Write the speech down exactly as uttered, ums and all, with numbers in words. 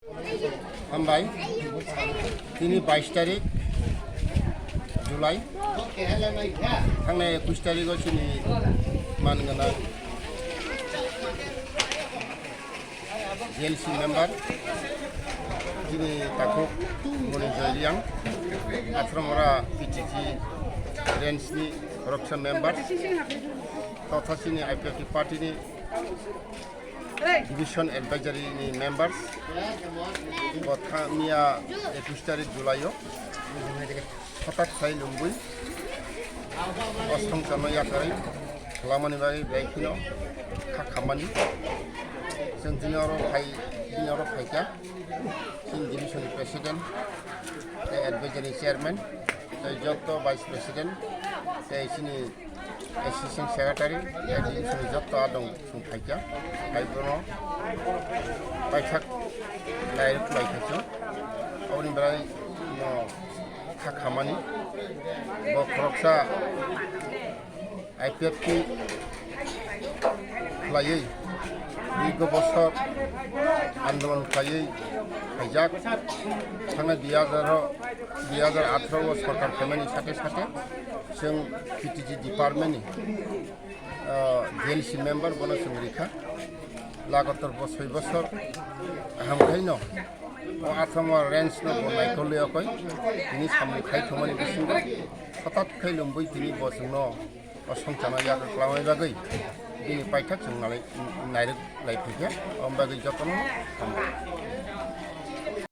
Hambai, tini bais tarik July, thangnai ekush tarigo chini man gwnang J L C member, chini takhuk Moni Joy Reang, Athromora P T G range ni khoroksa member, totha chini I P F T party ni Division Advisory ni members, bo tha-, miya ekush tarik July o, hotak sai lungwi, o songcharno yakarwi, khlangmani bagwi belai kheno kha khammani. Chwng tini oro phai, tini oro phaikha, chini division ni president, tei advisory chairman, tei joto vice president, tei chini assistant secretary, tei chini jotto adong chwng phaikha, hai bono paithak nai rwkhlai kha chwng. Aboni belai no kha khamani, bo khoroksa I P F T khlaiwi, dirgo bosor andolon khlaiwi phaijak. Thangnai dui hajar o, dui hajar atharo o sorkar phaimani sate sate chwng P T G department ni, ah, J L C member bono chwng rikha. Lagatar bo soi bosor aham khaino o Athromora range no bo naikol liya koi, tini samung khai thumani bisingo hothat khai lumbui tini bo chwngno o songcharno yakarwi khlangmani bagwi bini paithak chwng nalai-, nairwk lai phaikha, aboni bagwi jotono hambai.